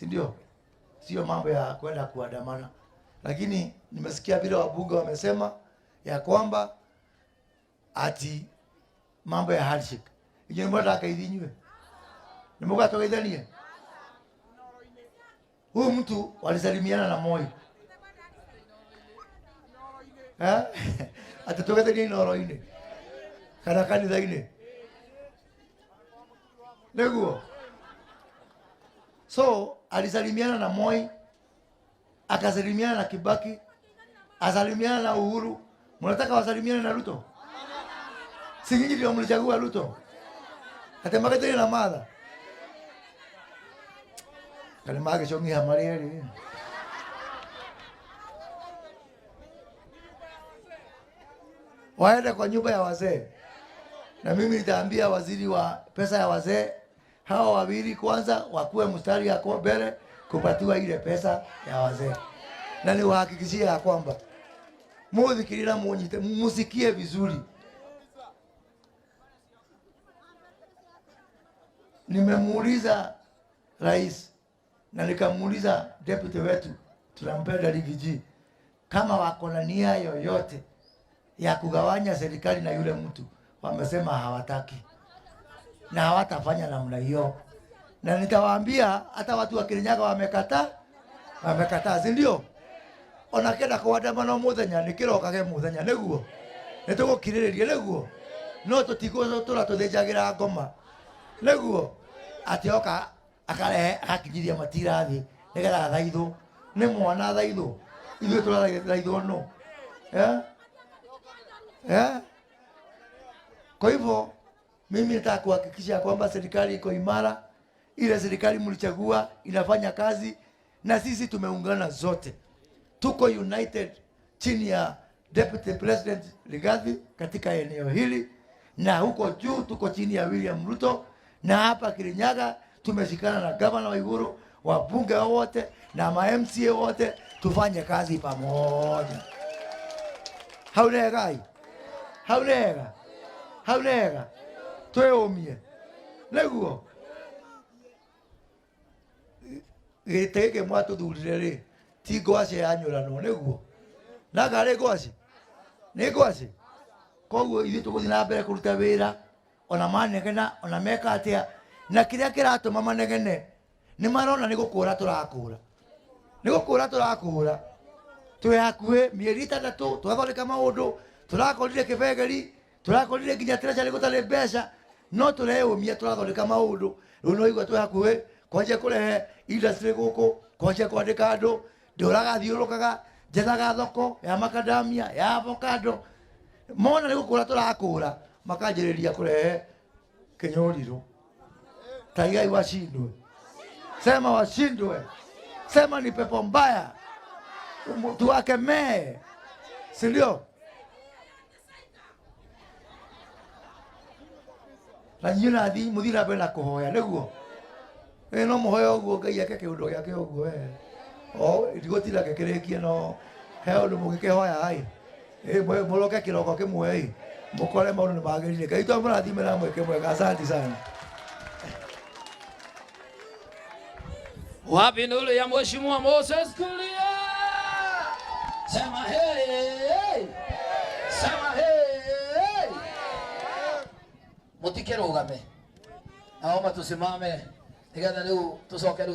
si ndio? Sio mambo ya kwenda kuandamana, lakini nimesikia vile wabunge wamesema ya kwamba ati mambo ya handshake inyuĩ nĩmwendaga inyuĩ nĩmũgatũgeithanie. Huyu mtu walisalimiana na Moi, eh? Ati tũgeithanie inoro-inĩ kana kanitha-inĩ nĩguo. So alisalimiana na Moi, akasalimiana na Kibaki, asalimiana na Uhuru. Mnataka wasalimiane na Ruto? Si nyinyi ndio mlichagua Ruto? Atemakaitire na Martha kana magĩcong'iha marĩ erĩ. Waende kwa nyumba ya wazee, na mimi nitaambia waziri wa pesa ya wazee, hawa wawili kwanza wakuwe mstari ya kwa mbele kupatiwa ile pesa ya wazee, na niwahakikishie ya kwamba muthikirira munyite musikie vizuri. Nimemuuliza rais na nikamuuliza deputy wetu tunampenda Riggy G, kama wako na nia yoyote ya kugawanya serikali na yule mtu, wamesema hawataki na hawatafanya namna hiyo, na nitawaambia hata watu wa Kirinyaga wamekataa, wamekataa, si ndio? Ona kenda kwandamana muthenya nĩ kĩrokage muthenya nĩguo nĩtũgũkirĩrĩria nĩguo no tũtigũtũra tũthĩnjagĩra ngoma nĩguo atĩ oka akarehe agakinyithia matira thĩ nĩgetha athaithwo nĩ mwana athaithwo ithuĩ tũrathaithwo no, eh? Eh? Kwa hivyo mimi nataka kuhakikisha kwamba serikali iko imara, ile serikali mlichagua inafanya kazi, na sisi tumeungana zote, tuko united chini ya Deputy President Rigathi katika eneo hili, na huko juu tuko chini ya William Ruto, na hapa Kirinyaga tumeshikana na gavana Waiguru, wabunge wote na ma MCA wote, tufanye kazi pamoja. Hau nega hau nega hau nega twĩyũmie nĩguo gĩtĩ gĩkĩ mwatũthurire rĩ ti ngwacĩ yanyũranwo nĩguo nakarĩ ngwacĩ nĩ ngwacĩ koguo ithuĩ tũgũthiĩ na mbere kũruta wĩra ona manegena ona meka atĩa na kĩrĩa kĩratũma manegene nĩ marona nĩ gũkũra tũrakũra nĩ gũkũra tũrakũra twĩ hakuhĩ mĩeri 6 twathondeka maũndũ tũrakorire kĩbengeri tũrakorire nginya treasury gũtarĩ mbeca no tũreyũmia tũrathondeka maũndũ rĩu no igua twĩ hakuhĩ kwanjia kũrehe industry gũkũ kwanjia kwandĩka andũ ndũraga thiũrũrũkaga njethaga thoko ya macadamia ya avocado mona nĩ gũkũra tũrakũra makanjĩrĩria kũrehe kĩnyũrirũ taigai washindwe sema washindwe sema ni pepo mbaya tuwakemee si ndio? Na inyuĩ nathi mũthiĩ na mbere na kũhoya nĩguo ĩ no mũhoe ũguo Ngai eke kĩũndũ gĩake ũguo we o ndigũtinda ngĩkĩrĩkia no he ũndũ mũngĩkĩhoya ĩ mũroke kĩroko kĩmwe ĩ mũkore maũndũ nĩ magĩrire. Ngai to mũrathime na mwĩke mwega. Asante sana. Wapi nuru ya Mheshimiwa Moses Kuria? Sema hey, sema hey. Mutikirugame, naomba tusimame nigetha riu tucoke riu.